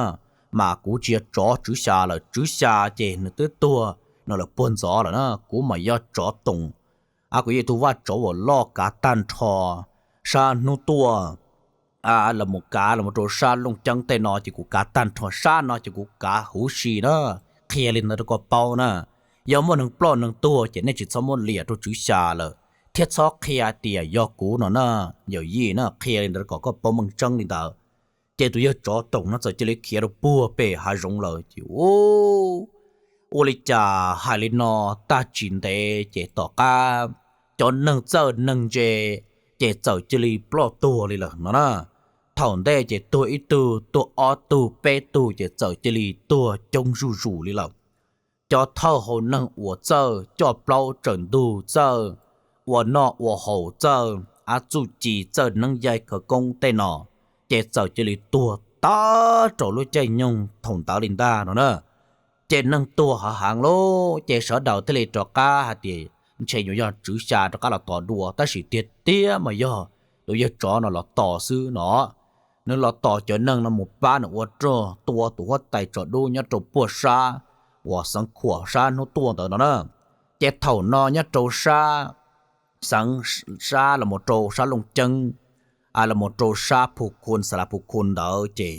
mas kuv tsis yog tsov tswv xya lawm. Tswv xya ces nws twb tuag no lawm puag ntxov lawm na. Kuv mas yog tsov toom, a kuv yog tus vaj tsov uas loj kav tag nrho sab hnub tuaj los mus kav los mus rau sab looj ceeb tej no ces kuv kav tag nrho sab no ces kuv kav huv si na. Qhia li ntawd rau koj paub na, yog muaj neeg ploj neeg tuag ces nej tsis txhob muab liam rau tswv xya lawm, thiab txhob qhia tias yog kuv no na yawm yij na. Qhia li ntawd kom koj paub meej tseeb li ntawd. Ces tus yawg tsov toom no txawm cia li khiav rau puag pem hav zoov lawm ces ua li cas hais li no, tag tsis ntev ces tom qab cov neeg txawj neeg ntse ces txawm cia li ploj tuag li lawm no na. Thaum ntej ces tuag ib tug, tuag ob tug, peb tug ces txawm cia li tuag coob zuj zus li lawm. Cov thawj hau neeg uas txawj coj plaub tsawm ntug, txawj ua noj ua haus, txawj av txuj ci, txawj neeb yaig khawv koob tej no ces txawm cia li tuag tag rau lub caij nyoog thaum ntawd li ntag no na. Ces neeg tuag hav heev lawm ces sawv daws thiaj li rov qab hais tias ntshe yuav yog tswv xya rov qab los tos dua, tab sis tiag tiag mas yog tus yawg tsov no los tos xwb no. Nws los tos cov neeg no mus pab nws ua rog tua tus huab tais tsov dub nyob rau puag sab uas xeev khuam sab hnub tuaj ntawd no na. Ces thaum no nyob rau sab xeev, sab los mus rau sab looj ceeb, los mus rau sab phu khu, xa las phu khu ntawd ces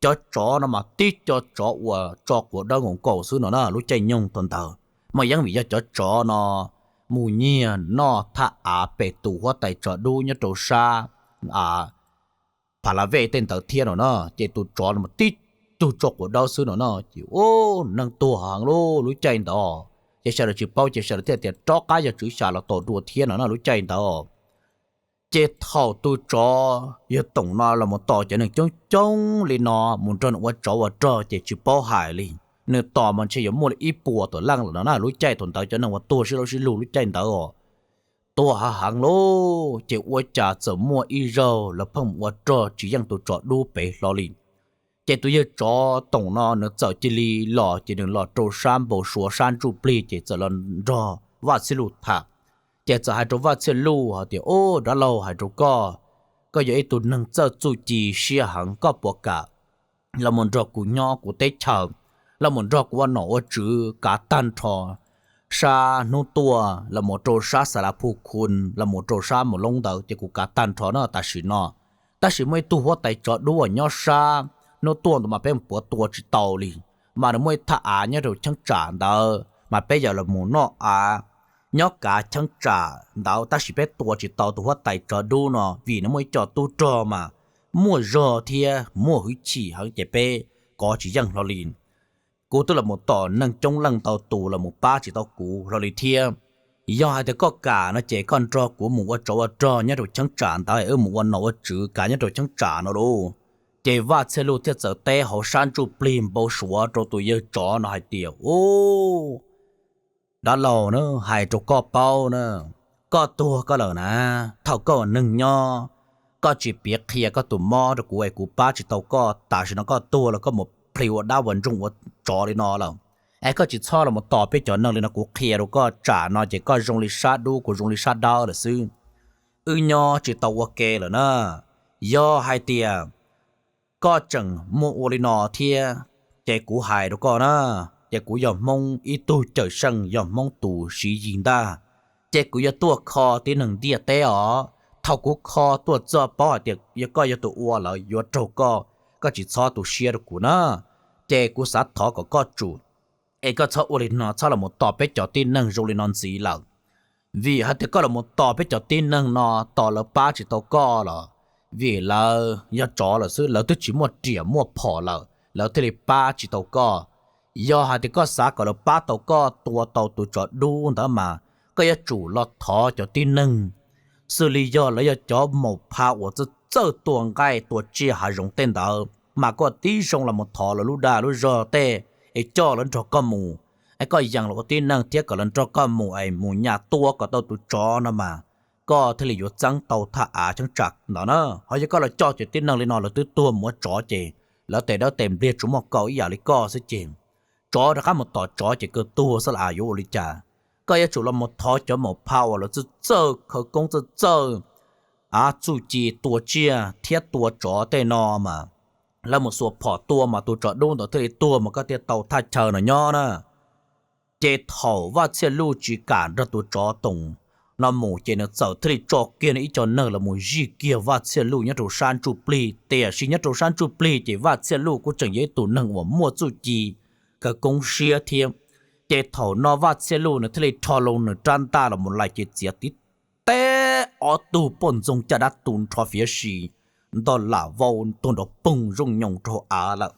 cov tsov no mas tib co tsov uas tso quav dawb nkaus nkaus xwb no na. Lub caij nyoog thaum ntawd mas yeej vim yog cov tsov no mus nyiag noj thaj av pem tus huab tais tsov dub nyob rau sab a pha la vej tej ntawd thiab no na. Ces tus tsov no mas tib tug tso quav dawb xwb no na. Ces ub, neeg tuag heev lub, lub caij ntawd ces sawv daws tsis paub ces sawv daws thiaj tias rov qab yog tswv xya los tos dua thiab no na lub caij ntawd. Ces thaum tus tsov yawg toom no los mus tos cov neeg coob coob li no mus nrog nws ua tsov ua rog ces tsis paub hais li. Nws tos mas ntshe yuav muaj li ib puas tawm leej lawm no na. Lub caij thaum ntawd cov neeg uas tuag sib laub sib lug lub caij ntawd os, tuag hav heev lawm ces ua cas txawm muaj ib zaug lawv pheej mus ua rog tsis yeej tus tsov dub pem hlo li. Ces tus yawg tsov toom no nws txawm cia li los, ces nws los rau sab npau suav sab ntsuj plig ces txawm los nrog Vaj Txhiaj Luj tham. Ces txawm hais rau Vaj Txhiaj Luj hais tias, Ub, dab laug, hais rau koj, koj yog ib tug neeg txawj txuj ci siab heev, koj puas kam los mus nrog kuv nyob kuv teb chaws, los mus nrog kuv ua nom ua tswv kav tag nrho sab hnub tuaj los mus rau sab xa las phu khu, los mus rau sab mus loob ntawd ces kuv kav tag nrho no tam sim no. Tab sis muaj ib tug huab tais tsov dub uas nyob sab hnub tuaj ntawd mas peb mus puav tua tsis tau li, mas nws muaj ib thaj av nyob rau cheeb tsam ntawd mas peb yog los mus noj av nyob kav cheeb tsam ntawd, tab sis peb tua tsis tau tus huab tais tsov dub no vim nws muaj ib co tub rog mas muaj zog thiab muaj hwj chim heev ces peb kov tsis yeej hlo li. Kuv twb los mus tom neeg coob leej ntau tus los mus pab tsis tau kuv hlo li thiab. Yog hais tias koj kam no ces koj nrog kuv mus ua tsov ua rog nyob rau cheeb tsam ntawd, wb mus ua nom ua tswv kav nyob rau cheeb tsam no lauj. Ces Vaj Txhiaj Luj thiaj txawm teb hauv sab ntsuj plig npau suav rau tus yawg tsov no hais tias, Ub, dab laug na, hais rau koj paub na, koj tuag koj lawm na, thaum koj ua neeg nyob, koj tsis piav qhia koj tus mob rau kuv es kuv pab tsis tau koj, tam sim no koj tuag los koj mus plhis ua dab ua ntsoog ua tsov li no lawm. Es koj tsis txhob los mus tos peb cov neeg li no, kuv qhia rau koj, tsam no ces koj zoo li sab dub, kuv zoo li sab dawb lawm xwb. Wb nyob tsis tau ua ke lawm na. Yog hais tias koj tseem muaj ua li no thiab, ces kuv hais rau koj na, ces kuv yog Hmoob ib tug cawm seej, yog Hmoob tus siv yig ntag, ces kuv yuav tuaj kho tib neeg ntiaj teb os. Thaum kuv kho tuaj txog paub hais tias yog koj yog tus ua lawm yuav raug koj, koj tsis txhob tu siab rau kuv na. Ces kuv xav thov kom koj tsum, es koj txhob ua li no, txhob los mus tos peb cov tib neeg zoo li no ntxiv lawm. Vim hais tias koj los mus tos peb cov tib neeg no, tos lawv pab tsis tau koj los vim lawv yog tsov lawm xwb, lawv twb tsis muaj riam muaj phom lawm, lawv thiaj li pab tsis tau koj. Yog hais tias koj xav kom lawv pab tau koj tua tau tus tsov dub ntawd mas koj yuav tsum los thov cov tib neeg xws li yog lawv yog cov maum pha uas txawj txawj tua nqaij tua tsiaj hav zoov tej ntawd mas koj tib zoo los mus thov lawv lub dag lub zog tej es coj lawv nrog koj mus, es koj yees los ua tib neeg thiab kom lawv nrog koj mus es mus nyas tua kom tau tus tsov no mas koj thiaj li yuav txeeb tau thaj av cheeb tsam ntawd na. Ho yog koj los coj cov tib neeg li no lawv twb tuag mus ua tsov ces lawv tes dawb tes npliag tsuas muaj kaus ib yam li koj xwb ces tsov rov qab mus tom tsov ces kawg tuag xwb las yuav ua li cas. Koj yuav tsum los mus thov cov maum pha uas lawv txawj txawj khawv koob txawj txawj av txuj ci tua tsiaj thiab tua tsov tej no mas lawv mus xuas phom tua mas tus tsov dub ntawd thiaj li tuag mas koj thiaj tau thaj chaw no nyob na. Ces thaum Vaj Txhiaj Luj tsis kam nrog tus tsov toom no mus ces nws txawm thiaj li tso kiag nws ib co neeg los mus zij kiag Vaj Txhiaj Luj nyob rau sab ntsuj plig. Tiam sis nyob rau sab ntsuj plig ces Vaj Txhiaj Luj kuj tseem yog ib tug neeg uas muaj txuj ci khawv koob siab thiab. Ces thaum no Vaj Txhiaj Luj nws thiaj li rho loo nws rab ntaj los mus lais ces txiav tib teb ob tug poj ntxoog caj dab tu nrho fiav si ntog lam vau tuag nrov poog zooj nyoos rau av lawm.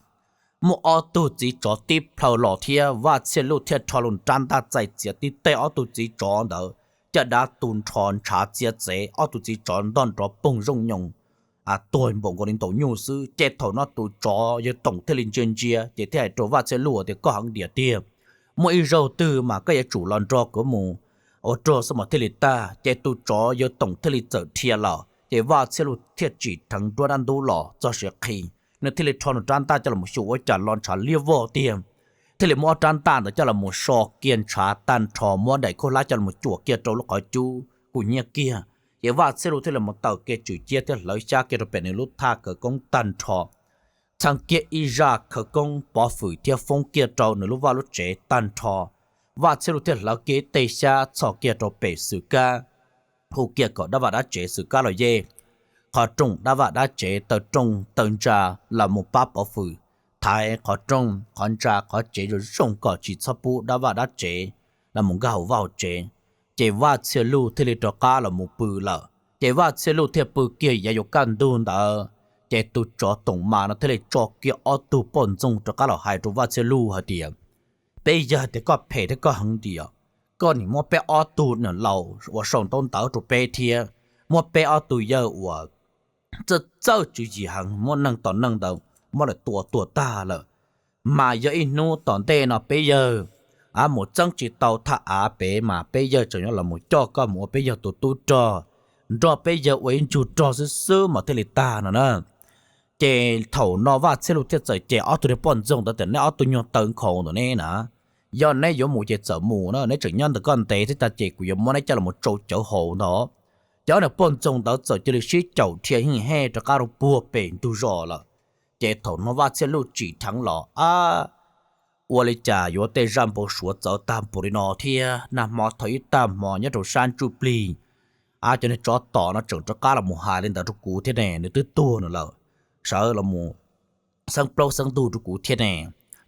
Muaj ob tug txiv tsov tib plhaw los thiab Vaj Txhiaj Luj thiaj rho loo rab ntaj txais txiav tib teb ob tug txiv tsov ntawd caj dab tu nrho ntshav txiav txev ob tug txiv tsov ntog nrov poog zooj nyoos tuag npaum nkaus li ntaus nyuj xwb. Ces thaum no tus tsov yawg toom thiaj li ntsia ntsia ces thiaj hais rau Vaj Txhiaj Luj tias koj heev diam tiag, muaj ib zaug twg mas koj yuav tsum los nrog kuv mus ua rog xwb mas thiaj li tag. Ces tus tsov yawg toom thiaj li txawm dhia los ces Vaj Txhiaj Luj thiaj tsim dheev nruab dab ntub los txog siav qhi, nws thiaj li rho nws rab ntaj coj los xyuas ua cas los ntshav liab vog tiag. Thiaj li muab ob rab ntaj ntawd coj los so kiag ntshav tag nrho, muab daim khaub hlab coj los cuam kiag rau lub qhov cub kuj hnyiab kiag. Ces Vaj Txhiaj Luj thiaj li mus taws kiag tswm ciab thiab hlawv xyab kiag rau pem nws lub thaj khawv koob tag nrho, txheeb kiag ib zaj khawv koob pov fwm thiab foob kiag rau nws lub vaj lub tsev tag nrho. Vaj Txhiaj Luj thiaj hlawv kiag ib teg xyab txhos kiag rau pem xwm kab, hu kiag kom dab vaj dab tsev xwm kab los yej qhov rooj, dab vaj dab tsev taw rooj taw ntsa los mus pab pov fwm, thaiv qhov rooj qhov ntsa qhov tsev zoo zoo kom tsis txhob pub dab vaj dab tsev los mus nkag hauv vaj hauv tsev. Ces Vaj Txhiaj Luj thiaj li rov qab los mus pw lawm. Ces Vaj Txhiaj Luj thiaj pw kiag yav yuav kaj ntug ntawd, ces tus tsov toom mas no thiaj li tso kiag ob tug poj ntxoog rov qab los hais rau Vaj Txhiaj Luj hais tias, peb yawg tias koj phem thiab koj heev diam, koj nim muab peb ob tug niam laus uas sau ntaub ntawv rau peb thiab muab peb ob tug yawg uas txawj txawj tswv yim heev muab neeg tom neeg ntawd muab lawm tua tuag tag lawm. Mas yog ib hnub tom ntej no peb yawg mus txeeb tsis tau thaj av pem mas peb yawg tseem yuav los mus coj koj mus ua peb yawg tus tub rog, nrog peb yawg ua ib ntsug rog xwb xwb mas thiaj li tag no na. Ces thaum no Vaj Txhiaj Luj thiaj txawm cem ob tug niag poj ntxoog ntawd tias, neb ob tug nyuag taw nkhaus ntawm neb na, yog neb yuav mus ces txawm mus na, neb tseem nyob ntawm koj ntev thiab tas ces kuv yuav muab neb coj los tsau cawv haus ntag. Ces ob niag poj ntxoog ntawd txawm cia li sib caum dhia hij hej rov qab rau puag pem ntug zos lawm. Ces thaum no Vaj Txhiaj Luj tsim dheev los, ab, ua li cas yuav tej zaj npau suav txawv tag npaum li no thiab, nag hmo thaum ib tag hmo nyob rau sab ntsuj plig, ab, cov niag tsov tom no tseem rov qab los mus hais li ntawd rau kuv thiab ne, nws twb tuag no lawm, sawv los mus xeeb plaub xeeb ntug rau kuv thiab ne.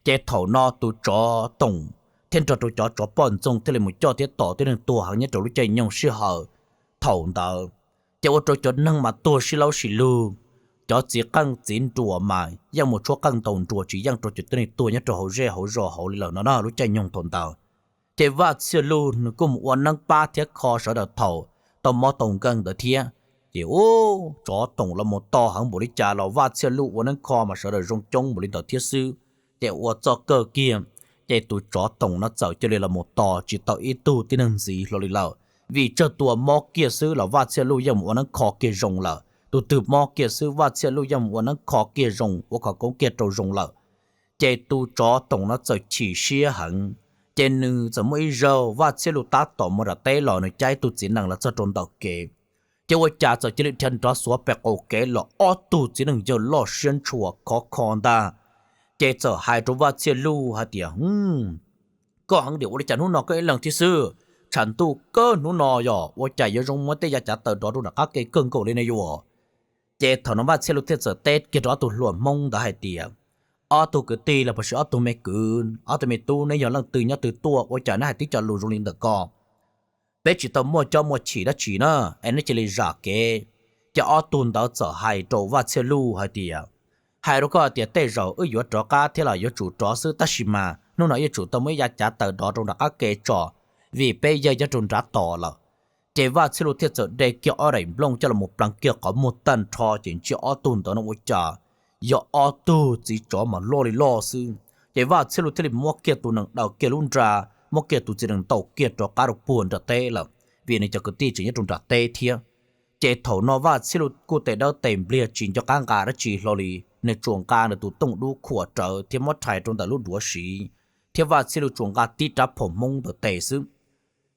Ces thaum no tus tsov toom thiab nrog rau cov tsov poj ntxoog thiaj li mus coj thiab tom tib neeg tuag heev nyob rau lub caij nyoog sij hawm thaum ntawd. Ces ua rau cov neeg mas tuag sib laub sib lug, cov txiv qeej txiv nruas mas yeej mus tshuab qeej ntaus nruas tsis yeej rau cov tib neeg tuag nyob rau hauv zej hauv zos hauv li lawm no na lub caij nyoog thaum ntawd. Ces Vaj Txhiaj Luj nws kuj mus ua neeb pab thiab kho sawv daws thaum tau mob tau nkeeg ntawd thiab. Ces ub, tsov toom los mus tos heev npaum li cas los Vaj Txhiaj Luj ua neeb kho mas sawv daws zoo coob npaum li ntawd thiab xwb. Ces ua txoj kawg kiag, ces tus tsov toom no txawm cia li los mus tos tsis tau ib tug tib neeg ntxiv hlo li lawm, vim tsawg tus mob kiag xwb los Vaj Txhiaj Luj yeej mus ua neeb kho kiag zoo lawm, tus twg mob kiag xwb Vaj Txhiaj Luj yeej mus ua neeb kho kiag zoo, ua khov koob kiag rau zoo lawm. Ces tus tsov toom no txawm chim siab heev, ces nws txawm muaj ib zaug Vaj Txhiaj Luj tab tom mus nram teb los nws caij ib tug txiv nees los txog rau ntawm kev, ces ua cas txawm cia li dhia nrov xuav pem qaum kev los ob tug txiv neej yawg loj siab ntshua khov kho ntag. Ces txawm hais rau Vaj Txhiaj Luj hais tias, koj heev diam ua li cas hnub no koj ib leeg thiab xwb, tshav ntuj kawg hnub no yog ua cas yuav zoo muab tej yav cav taws nrov rau nram qab ke kawg nkaus li ne yuav? Ces thaum no Vaj Txhiaj Luj thiaj txawm teb kiag rau ob tug hluas Hmoob ntawd hais tias, ob tug kwv tij los puas sis ob tug me kwv ob tug me tub, neb yog leej twg nyob twg tuaj ua cas neb hais tib co lus zoo li ntawm ko? Peb tsis tau muaj cob muaj chim dab tsi na, es neb cia li zam kev, Ces ob tug ntawd txawm hais rau Vaj Txhiaj Luj hais tias, hais rau koj tias tej zaum wb yuav rov qab thiab los yuav tsum rov xwb, tab sis mas hnub no yuav tsum tau muaj ib yav cav taws dov rau nram qab ke tso, vim peb yawg nyob rau nrad tos lawm. Ces Vaj Txhiaj Luj thiaj txawm de kiag ob daim nplooj coj los pleev kiag qhov muag tag nrho, ces ntsia ob tug ntawd no ua cas yog ob tug txiv tsov mas loj li loj xwb. Ces Vaj Txhiaj Luj thiaj li muab kiag tus nees daws kiag lub nra, muab kiag tus txiv nees ntaus kiag rov qab rau puag nram teb lawm, vim nws cov kwv tij tseem nyob rau nram teb thiab. Ces thaum no Vaj Txhiaj Luj kuj tes dawb tes npliag tsis nco qab nqa dab tsi hlo li, nws tsuas nqa nws tus tooj dub khuam rawv thiab muab rhais rau ntawm lub duav siv, thiab Vaj Txhiaj Luj tsuas nqa tib rab phom Hmoob ntawm tes xwb.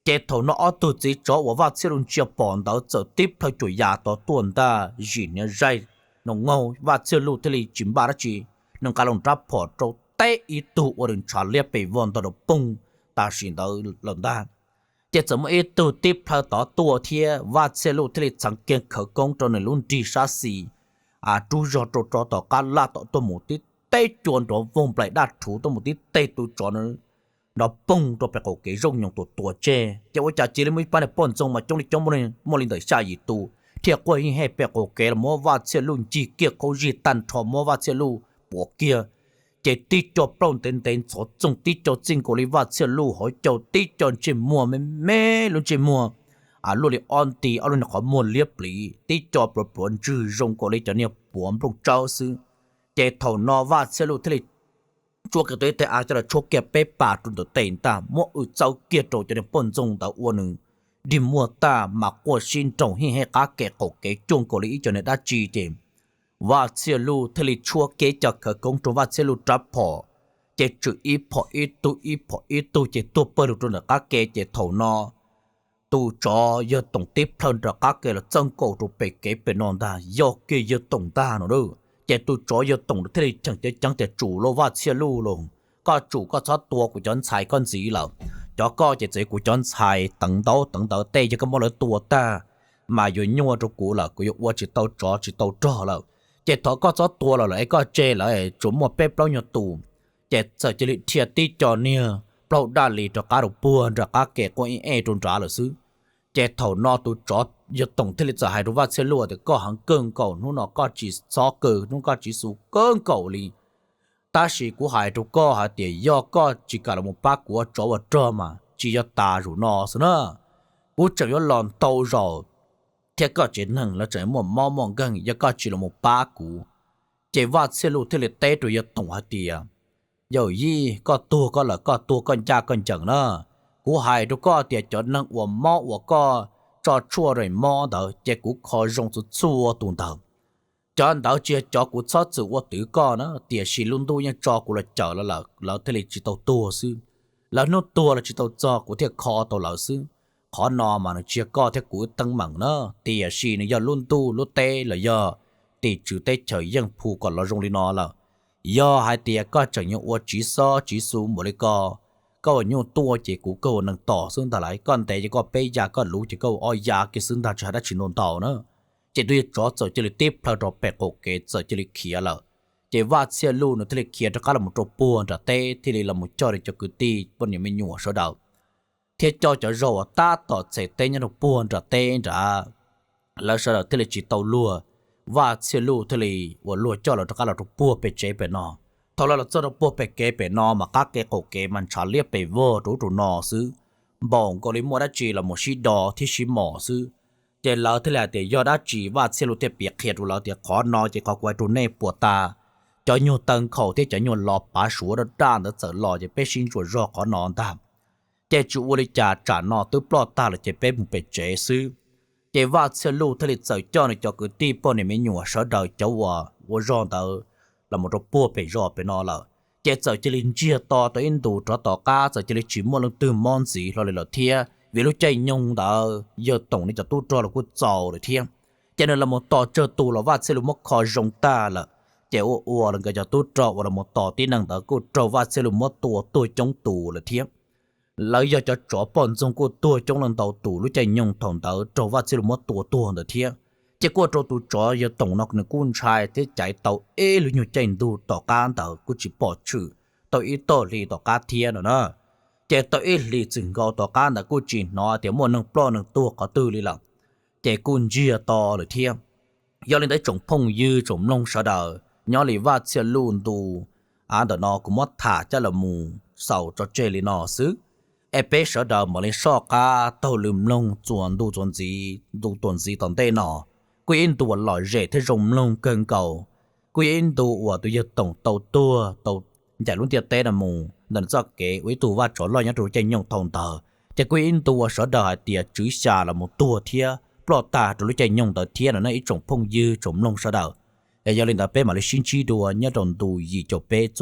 Ces thaum no ob tug txiv tsov uas Vaj Txhiaj Luj ntsia pom ntawd txawm tib plhaw cuam yam tod tuaj ntag, zim hniav zaig no nkaug, Vaj Txhiaj Luj thiaj li tsis npaj dab tsi, nws nqa loo rab phom rau teb ib tug ua nws ntshav liab pes vog ntog rau poog tam sim ntawd lawm ntag. Ces txawm muaj ib tug tib plhaw tod tuaj thiab, Vaj Txhiaj Luj thiaj li txheev kiag khawv koob rau nws lub nrig sab xis, rub zog rau rov tom qab laj tom tuaj mus tib teg cua nrov voog nplaim daj rhuv tuaj mus tib teg tus tsov nrov poog rau pem qaum kev zooj nyoos tuam tuam tseg. Ces ua cas cia li muaj ib pab niag poj ntxoog mas coob li coob, muaj li ntawm xya yim tus thiaj quaj hij hej pem qaum kev los muab Vaj Txhiaj Luj ncig kiag qhaub zig tag nrho, muab Vaj Txhiaj Luj puam kiag. Ces tib co plaub ntev ntev ntxhov txoog, tib co txij nkaus li Vaj Txhiaj Luj hauv caug, tib co ntsej muag me me lub ntsej muag luaj li ob nti, ob lub niag qhov muag liab pliv, tib co pluav pluav ntswg zoo nkaus li cov niag puav nplooj tsawb xwb. Ces thaum no Vaj Txhiaj Luj thiaj li tsuab kiag tau ib teg av coj los tshuab kiag peb pas rau ntawm tes ntag, muab w txawb kiag rau cov niag poj ntxoog ntawd ua nws dig muag tag mas quaj sib nroos hij hej qab ke qaum kev cuag nkaus li ib co niag dab tsi. Ces Vaj Txhiaj Luj thiaj li tshuab kiag ib co khawv koob rau Vaj Txhiaj Luj rab phom, ces tswm ib phom ib tug ib phom ib tug ces tuag pawg lug rau ntawm qab ke. Ces thaum no tus tsov yawg Toom tib plhaw nram qab ke los txawb nkaus rau pem kev pem no ntag, yog kiag yawg Toom ntag no. Ces tus tsov yawg Toom thiaj li cheem ceev ceev tias, tsum lauj Vaj Txhiaj Luj lauj, koj tsum, koj txhob tua kuv cov ntxhais koj ntxiv lawm. Cov koj ces txawm kuv cov ntxhais teev ntaub teev ntawv tej, yog koj muab lawv tua tag mas yuav nyuaj rau kuv lawm, kuv yuav ua tsis tau tsov tsis tau rog lawm. Ces thov koj txhob tua lawm, lawm es koj tseg lawv tsuas muaj peb plaub nyuag tus. Ces txawm cia li dhia tib co niag plaub daj li rov qab rau puag nram qab ke quaj ib ej rau nrad lawm xwb. Ces thaum no tus tsov yawg Toom thiaj li txawm hais rau Vaj Txhiaj Luj tias, koj heev kawg nkaus, hnub no koj tsis txhob kawg, hnub koj tsis xus kawg nkaus li. Tab sis kuv hais rau koj hais tias yog koj tsis kam los mus pab kuv ua tsov ua rog mas tsis yog tas zaum no xwb na. Kuv tseem yuav los ntau zaus thiab koj tsev neeg lawv tseem muaj mob muaj nkeeg yog koj tsis los mus pab kuv. Ces Vaj Txhiaj Luj thiaj li teb rau yawg Toom hais tias, yawm yij, koj tuag koj lawm, koj tuag koj ncaj koj ncees na. Kuv hais rau koj tias cov neeg uas mob uas koj tso tshuaj rau mob ntawd ces kuv kho zoo txhua txhua tus ntawd. Cov ntawd tsis yog cov kuv txhob txwm ua twv koj na, tiam sis lub ntuj yeej tso kuv los cawm lawv, lawv thiaj li tsis tau tuag xwb. Lawv hnub tuag los tsis tau txog kuv thiaj kho tau lawv xwb. Qhov no mas nws tsis yog koj thiab kuv wb teeb meem na, tiam sis nws yog lub ntuj lub teb los yog tim tswv teb chaws yeej phu kom los zoo li no lawm. Yog hais tias koj tseem yuav ua tsiv xob tsiv xu npaum li ko, koj ua nyuj tuaj ces kuv kawg ua neeg tos xwb ntag lauj, koj ntev ces koj peb ya, koj luv ces koj ua ob ya kiag xwb ntag, tsis hais dab tsi ntau ntau na. Ces tus yawg tsov txawm cia li tib plhaw rau pem qaum kev txawm cia li khiav lawm. Ces Vaj Txhiaj Luj nws thiaj li khiav rov qab los mus rau puag nram teb, thiaj li los mus coj li cov kwv tij poj niam me nyuam sawv daws, thiab coj cov zog uas tab tom txhem teb nyob rau puag nram teb nrad, lawv sawv daws thiaj li tsis tau luag. Vaj Txhiaj Luj thiaj li ua luag coj lawv rov qab los rau puag pem tsev pem no. Thaum lawv los txog rau puag pem kev pem no mas qab kev qaum kev mas ntshav liab pes vog rau ub rau no xwb, npaum nkaus li muaj dab tsi los mus sib do thiab sib mos xwb. Ces lawv thiaj li hais tias yog dab tsi Vaj Txhiaj Luj thiaj piav qhia rau lawv tias qhov no ces qhov kuv hais rau nej puas tas, cov nyuag taw nkhaus thiab cov nyuag lo pav suav daj daj ntawd txawm los ces peb sib ntsuas zog qhov no ntag. Ces tsis ua li cas, tsam no twb ploj tag lawm ces peb mus pem tsev xwb. Ces Vaj Txhiaj Luj thiaj li txawm coj nws cov kwv tij poj niam me nyuam sawv daws cov uas ua zog ntawd los mus rau puag pem zos pem no lawm. Ces txawm cia li ntsiag to tau ib ntus rov tom qab txawm cia li tsis muaj leej twg mob ntxiv hlo li lawm thiab, vim lub caij nyoog ntawd yawg Toom nws cov tub rog los kuj txaus lawm thiab. Ces nws los mus tos tsawg tus los Vaj Txhiaj Luj muab kho zoo tag lawm. Ces ua ua los nkawd cov tub rog uas los mus tos tib neeg ntawd kuj raug Vaj Txhiaj Luj muab tua tuag coob tus lawm thiab. Lawv yog cov tsov poj ntxoog kuj tuag coob leej ntau tus lub caij nyoog thaum ntawd raug Vaj Txhiaj Luj muab tua tuag ntawd thiab. Ces kuj ua rau tus tsov yawg Toom no nws kuj ntshai thiab caiv tau ib lub nyuag caij ntuj tom qab ntawd kuj tsis pom tshwm tau ib tog hli tom qab thiab no na. Ces tau ib hlis txwm nkaus tom qab ntawd kuj tsis hnov tias muaj neeg ploj neeg tuag qhov twg li lawm. Ces kuj ntsiag to lawm thiab. Yog li ntawd ib tsoom phooj ywg tsoom mloog sawv daws, nyob li Vaj Txhiaj Luj ntu av ntawm no kuv muab tham coj los mus xaus tso tseg li no xwb, es peb sawv daws mam li soj qab taug lw mloog txuas ntu txuas ntxiv, ntu tuaj ntxiv tom ntej no. Kuj yog ib ntu uas lom zem thiab zoo mloog kawg nkaus. Kuj yog ib ntu uas tus yawg Toom tau tuag tau ncaim lub ntiaj teb no mus ntawm nws txoj kev ua ib tug vaj tsov loj nyob rau lub caij nyoog thaum ntawd, ces kuj yog ib ntu uas sawv daws hais tias tswv xya los mus tuag thiab ploj tag rau lub caij nyoog ntawd thiab no ne ib tsoom phooj ywg tsoom mloog sawv daws. Es yog li ntawd peb mam li sib ntsib dua nyob rau ntu yim caum peb txuas